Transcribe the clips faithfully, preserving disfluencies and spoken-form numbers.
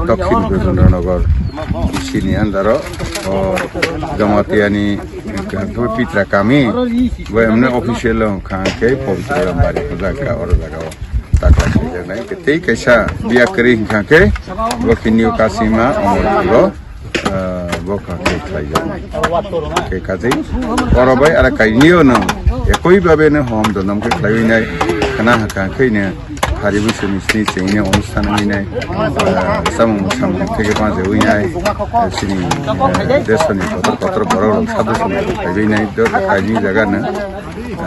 Dakshin Bidyananagar D C ni under o, o Jamatia ni Pitra kami, bo emne official wngkha khe Pabitra Rambari jaga, oro jaga o takla saijaknai. Tei kaisa biya kwrwi wngkha khe bo khe New Kasima Omorpur o, ah, bo kha khe khlaijaknai. Khe kajai oro bai ara kainio no ekoi babe no hom donom khe khlaiwi nai khna hakha khe ne hari busu ni sini sini ne onusthan wi nai, ah, samung samung theke panse wi nai, ah, sini, ah, desoni kotor kotor borok rok sadu sumai khlaiwi nai, do kaini jaga no,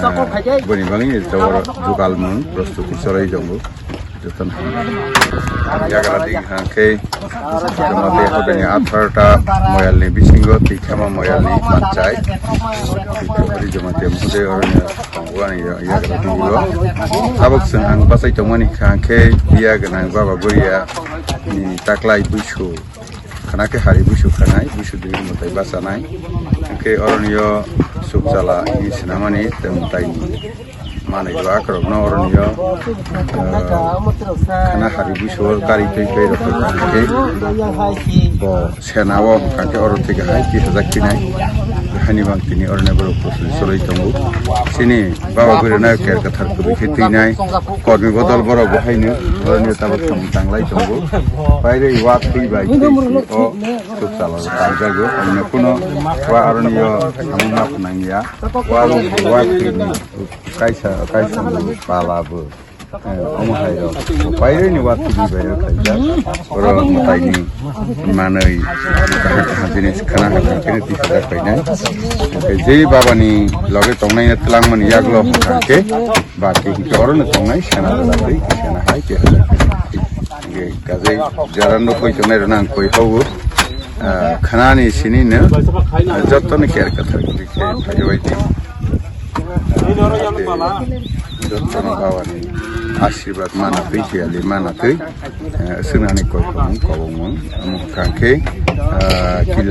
ah, boni bagwi jogor jugal mung prostuti chwrai tongo. Jotono yagra di hwnkhe, Jamatia Hotel ni atharta moyal ni bisingo twi khama moyal ni panchai. Jamatia Hotel oroni tongo ani yagra di o. Tabuk chwng ang bachai tongmani hwnkhe biya gwnang Baba Buria ni taklai buisu khana khe hari buisu khanai, buisu dui mwtai bachanai. Hwnkhe oroni o sukchala ni swnamani tei mwtai ni manwi bo akhorokno oroni o, ah, khana hari buisu o gari twi twi rok hwnkhe bo sena o hwnkha khe oro theke hai twi sajak phinai. Haini bang tini oroni borok bwswk chwlwi tongo. Chini Baba Buria no ker kwthar kwbwi khe twinai. Kormi bodol borok bo haino oroni tabuk samung tanglai tongo. Pairwi wa thwi bai twi si o sukchala o tangjagwi. Ani kuno wa oroni o samung ma phnang ya. Wa rok bo wa thwi ni kaisa, kaisa ni pala bo. Eh, omo hai rok. Pairwi ni wa thwi bai rok khaijak. Oro mwtai ni manwi kaham kaham jinis khana hakha khe twi sajak painai. Hwnkhe je Baba ni loge tongnai na twlangmani yaklo hakha khe ba khe hwnkhe oro no tongnai sena rwla twi sena hai khe. Hwnkhe kajai jara no koi tongnai rok nang koi hao. Ah, khana ni sini no, ah, joto ni ker kwthar khe phaibai di. Joto no Baba ni asirwad mana twi, khiyali mana twi. Eh, swnani koi khomung kobongmung. Omo hwnkha khe, ah,